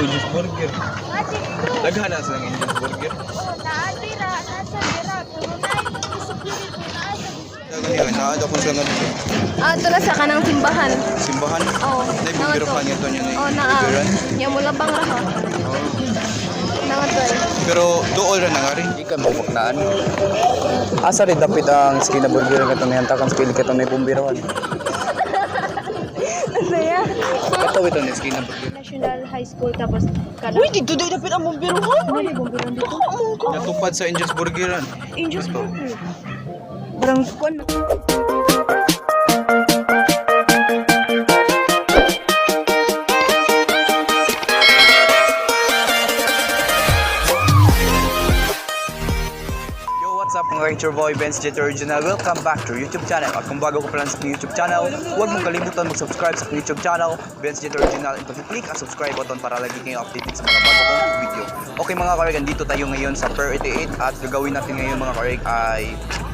Uy, Juice Burger. Ah, dito. Daghan na silang Angel's Burger. Oh, naa dira, nasa dira. Pero naa itong security, naa sa Daghan na ako sa nga Ah, ito na sa kanang simbahan. simbahan. Oo. Nay bumbirohan ito niya na. Oh, naa. Nya mo labang ra ha. Nanga to eh. Pero dool ra na nga rin. Di ka mabaknaan. Asa rin dapit ang skin na burger nga itong niyantakan sa pilit katong may bumbirohan. Saya. Kato ito ni skin na burger. National High School tapos kanang. Uy, dito daw dapat ang bumbiruhan. Uy, bumbiruhan dito. Natupad sa Angel's Burgeran. Angels Burger. Parang kuan. Yo, what's up mga it's your boy Benz Jet Original. Welcome back to YouTube channel. At kung bago ka pa lang sa aking YouTube channel, huwag mong kalimutan mag-subscribe sa aking YouTube channel, Benz Jet Original, and pag-click ang subscribe button para lagi kayong updated sa mga bago kong video. Okay mga kareg, andito tayo ngayon sa Per 88 at gagawin natin ngayon mga kareg ay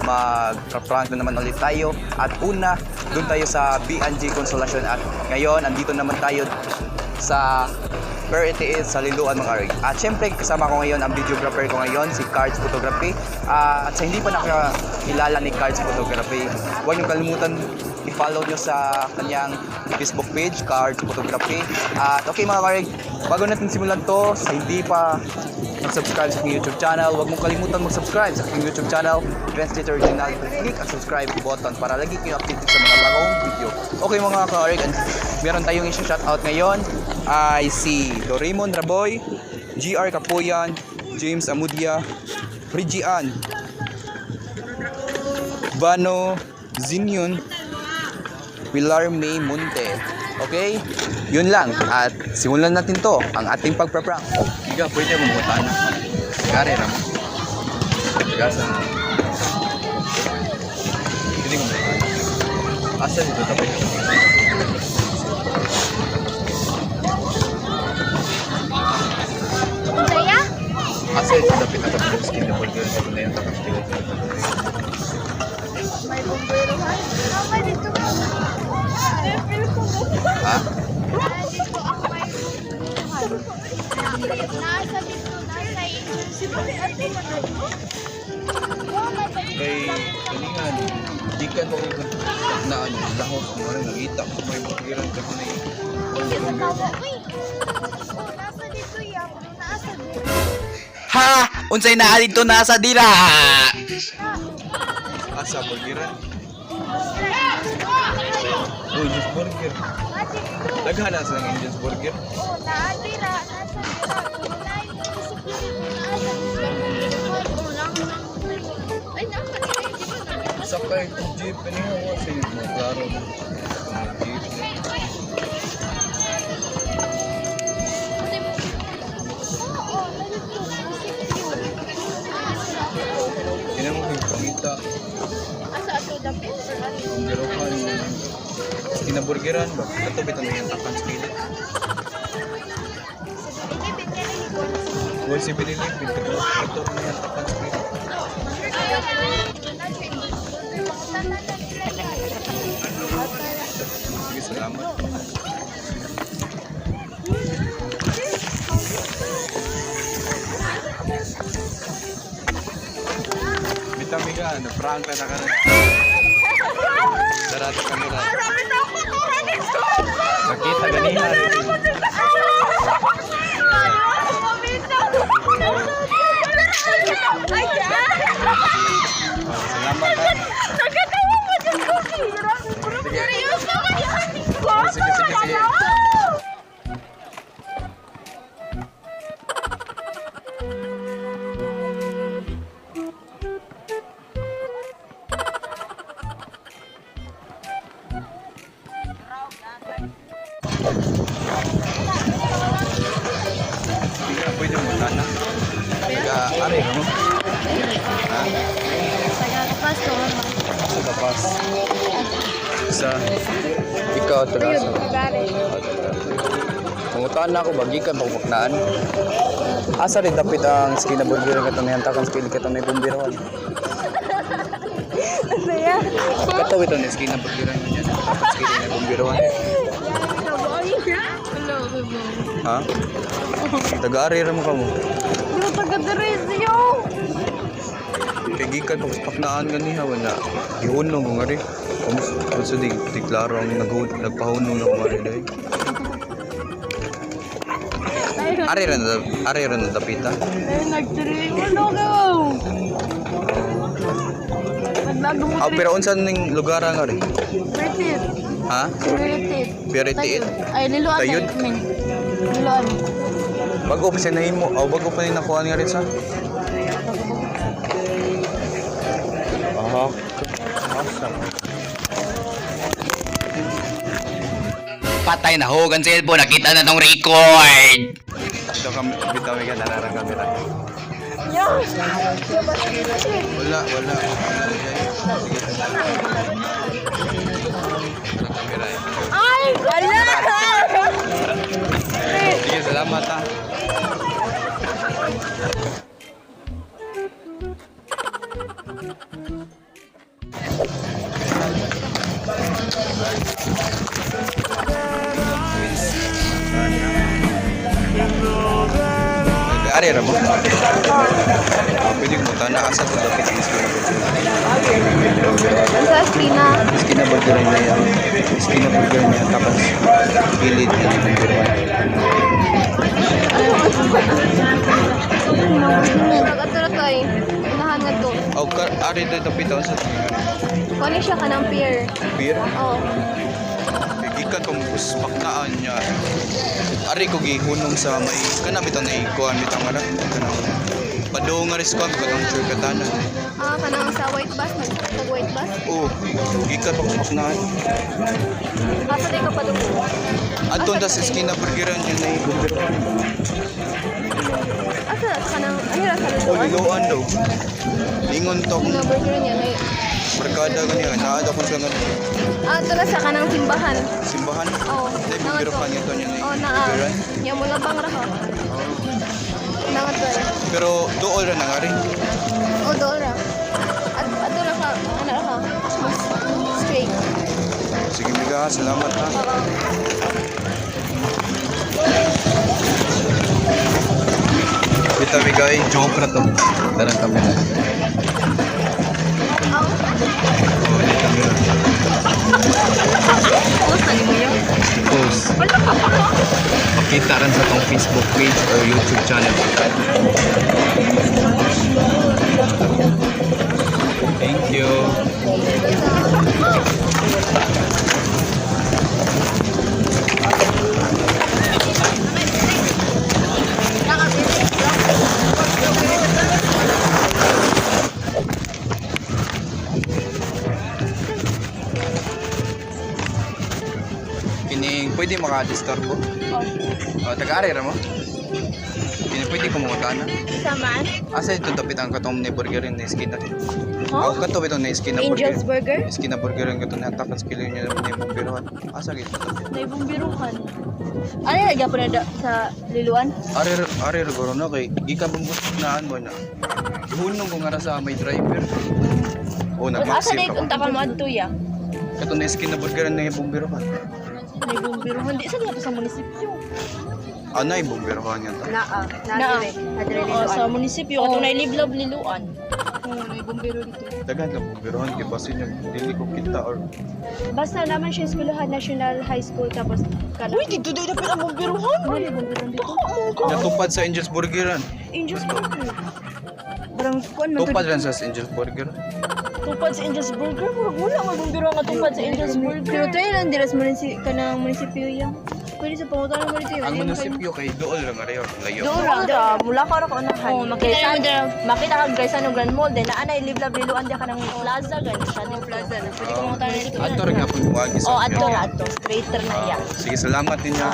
mag-prank na naman ulit tayo. At una, doon tayo sa B&G Consolation at ngayon, andito naman tayo sa Per 88 sa Liloan mga karig. At syempre kasama ko ngayon ang videographer ko ngayon, si Cards Photography. Ah, at sa hindi pa nakakilala ni Cards Photography, huwag niyong kalimutan i-follow niyo sa kanyang Facebook page, Cards Photography. At okay mga karig, bago natin simulan to, sa hindi pa nag-subscribe sa aking YouTube channel, huwag mong kalimutan mag-subscribe sa aking YouTube channel, Vince Original. Click ang subscribe button para lagi kayo updated sa mga bagong video. Okay mga ka-Orig, meron tayong isa-shoutout ngayon ay si Doraemon Raboy, GR Kapuyan, James Amudia, Rigian, Bano Zinion, Pilar May Monte. Okay? Yun lang. At simulan natin to, ang ating pagpaprank. Iga, pwede mo buta na. Gare ra mo. Gasa. Pwede mo buta. Asa dito tapos? Saya? Asa dito dapat natapos skin na burger sa na yung takas dito. May bumbiruhan. Mama, dito ka. Ha? Ah, dito ang may bumbiruhan. Nasa dito, nasa Angels Burger. Oh, may Kay kaningan, di ka ko na ano, lahos mo rin nakita ko may burgeran ka na yun. Hindi sa tawa. Uy! Oh, nasa dito yan. Nasa dito. Ha! Unsay naa dito nasa dira? Asa burgeran? Uy, Juice Burger. Ah, dito. Daghan na silang Angel's Burger. Oh, naa dira, nasa dira. Pero naa itong security, nasa dito. Oh, Ay, nasa dito. Sakay ko jeep niya wa sa mo klaro. Jeep. Oo, nandito. Kina mo kay pangita. Asa ato dapit? Burgerohan. Kinaburgeran ba? Kato bitaw na yung takan sa pilit. Wal si Binilipin, kato na yung takan sa pilit. Sige, salamat. Bitamiga, na-prank ka na ka na. Sarado kamera. Nakita ganina. Oh, salamat ha. Sige. Sige, sige, sige. Sige, pwede mo tana. Taga, ari mo. Ha? Taga to. Sa tapas. Sa ikaw taga sa. Tagare. Pangutan na ako bagikan pagpaknaan. Asa rin dapit ang skin na burger katong niyantakan sa pilit katong may bumbirohan. Saya. Kato ito ni skin na burgeran niya. Skin na bumbirohan. Hello. Ha? Taga-ari ra mo kamo. Di ba taga diri siyo? Kay gikan pa paknaan ganiha wala. Gihunong ko nga rin. Kumusta di di klaro ang nagpahunong na ko nga rin day. Ari ra na dapita. Ay, nagtiri mo no ka. Naglago mo Ah, pero unsa ning lugar nga rin? Pretty. Ha? Pretty. Pretty. Ay, liluan Tayod? I mean, liluan. Bago pa siya nahimo, oh, bago pa ni nakuha nga rin sa. Aha. Awesome. Patay na hogan cellphone, nakita na tong record. Ito kami, bitaw ka nararang kamera. Wala, wala. Wala dyan. Sige. Narang kamera eh. Ay, wala! Sige, salamat ah. Ari ra mo. Ah, pwede mo tana asa to dapat is Sa Aspina. Iskina burger niya. Iskina burger niya tapos gilid niya ng burger. Nag-ato na to ay. Unahan nga to. Oh, ka ari dito dapat sa Kunin siya ka ng pier. beer. Oo. Gikan pa mo paknaan niya. Ari ko gihunong sa may kana bitaw na ikuan bitaw nga ra kanang padung nga ris kuan katong church katanan. Ah, kanang sa white bus. Nag white bus. Oh, gikan pa ko paknaan. Asa di ka pa doon? Adto ta sa iskina burgeran niya na burger. Asa sa kanang, ay ra sa Oh, liluan. liloan daw. Ingon to akong Nga burger niya. Na, barkada ganiya naa daw kon sa nga ah, ito na sa kanang simbahan. simbahan. Oo. Dai Nanga burger to. pa niya to niya na Oo, naa. burgeran. Nya mo labang ra ho. Nanga to eh. Pero dool ra na nga rin. Oh, doon ra. At ato ra ka, ano ra ka? Mas straight. Sige miga, salamat ha. Oo. Kita migay, joke ra to. Darang kamera. Oh, di kamera. Post na nimo yun. Post. Pakita rin sa tong Facebook page or YouTube channel. Thank you. Kining pwede maka-disturbo? Oh, taga-ari ra mo? Kini pwede ko mangutana. Saman? Asa ito dapat ang katong ni burger ni skin na. Huh? Ako kato bitong ni skin na burger. Angel's Burger? Skin na burger ang katong hatakan sa kilo niya ni bumbiruhan. Asa gid ito? Naibong biruhan. Ano lagi po na sa liluan? Ari ari guro na kay gikan naan mo na. Hunong ko nga ra sa may driver. Oh, Asa nagmaxim na ka. unta ka mo adto ya? Katong ni skin na burger ni bumbiruhan. Naibong biruhan di sa nga to sa munisipyo. Anay bumbiruhan niya to. Naa. Naa. Oo, sa munisipyo katong oh. Nailiblab liluan. Oo, naibong biro dito. Daghan lang bumbiruhan kay basin yung dili ko kita or Basta naman siya eskwelahan National High School tapos kanang Uy, dito dito dapat ang biruhan. Ano yung biro dito? natupad sa Angel's Burgeran. Angel's Burger. Parang kuan man to. Tupad rin sa Angel's Burger. Tupad sa Angel's Burger. Murag wala man bumbiro nga tupad sa Angel's Burger. Pero tayo lang dira sa munisipyo kanang munisipyo yang. Pwede sa pangutana mo dito yun. Ang munisipyo kay dool lang nga reyo, layo. Doon ra, mula ka ra ka unahan. Oo, makita Kaysa- mo dira. Makita ka guys ano Grand Mall, then naa na liblab liluan diya ka ng plaza ganun siya dito. Plaza na. Pwede ka mangutana dito. Adto ra gyapon buwagi sa Oh, adto ra adto, straight ra na iya. Sige, salamat ninyo.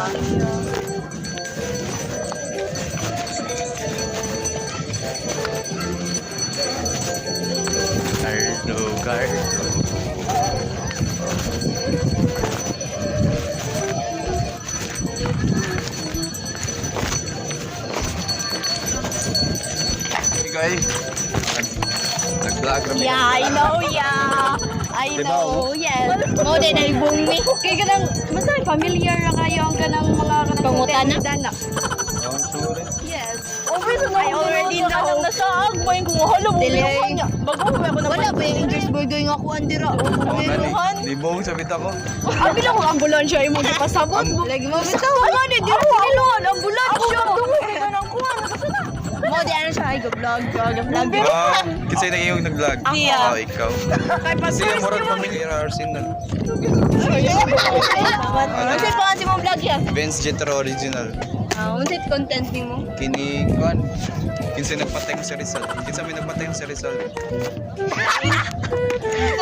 Ardo Gardo. Hey guys, nag-vlog kami. Yeah, I know yeah. I Diba, know, oh? yes. Mo din ay mi. Kay kanang basta familiar ra kayo ang kanang mga kanang Pangutana? Dana. Oh, sorry. Yes. Over sa I already know. Nasaag ba yung kung hala mo Dili. niya. Bago ba ako na Wala ba yung English burger nga kuan dira? Oh, nani. Libong sa bita ko. Abi lang kung ambulansya imong gipasabot. Lagi mo bitaw. Wala ni diri sa Liloan ambulansya. Tungod ka ng kuan. Mo di ano siya ay go vlog, vlog, vlog. Ah, kasi na yung nag-vlog. Siya. Oh, ikaw. Kay Kasi pastor yung murag familiar Arsenal. Unsay pa si mong vlog ya? Vince Jetro original. Ah, unsay content nimo? Kini kuan. Kinsa nagpatay ko sa Rizal. Kinsa may nagpatay ko sa Rizal.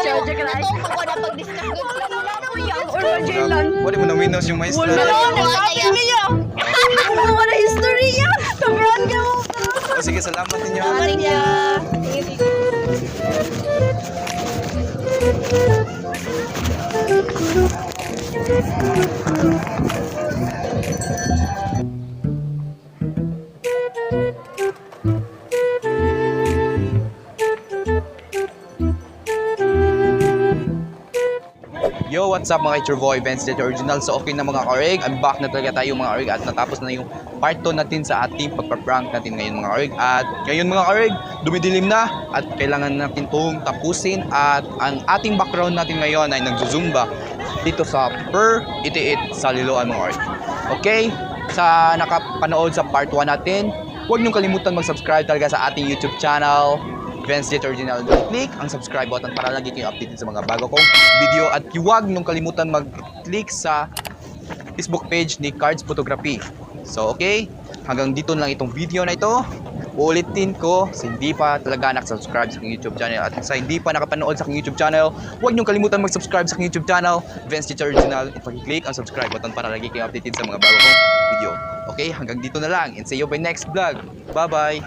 Charger ka na. Ito ko na pag-discuss. Wala Wala mo na winos yung maestra. Wala na niya. Wala history niya. Tabraan ka mo. Oh, sige, salamat ninyo. Thank you. Yo, what's up mga it's your boy, Vince the Original. So okay na mga kaorig, I'm back na talaga tayo mga kaorig at natapos na yung part 2 natin sa ating pagpa-prank natin ngayon mga kaorig. At ngayon mga kaorig, dumidilim na at kailangan natin itong tapusin at ang ating background natin ngayon ay nagzuzumba dito sa Per 88 sa Liloan mga kaorig. Okay, sa nakapanood sa part 1 natin, huwag niyong kalimutan mag-subscribe talaga sa ating YouTube channel, Vince Jet Original. Click ang subscribe button para lagi kayong updated sa mga bago kong video at huwag niyong kalimutan mag-click sa Facebook page ni Cards Photography. So, okay? Hanggang dito lang itong video na ito. Uulitin ko sa hindi pa talaga nakasubscribe sa aking YouTube channel at sa hindi pa nakapanood sa aking YouTube channel, huwag niyong kalimutan mag-subscribe sa aking YouTube channel, Vince Jet Original, at pag-click ang subscribe button para lagi kayong updated sa mga bago kong video. Okay, hanggang dito na lang and see you by next vlog. Bye-bye!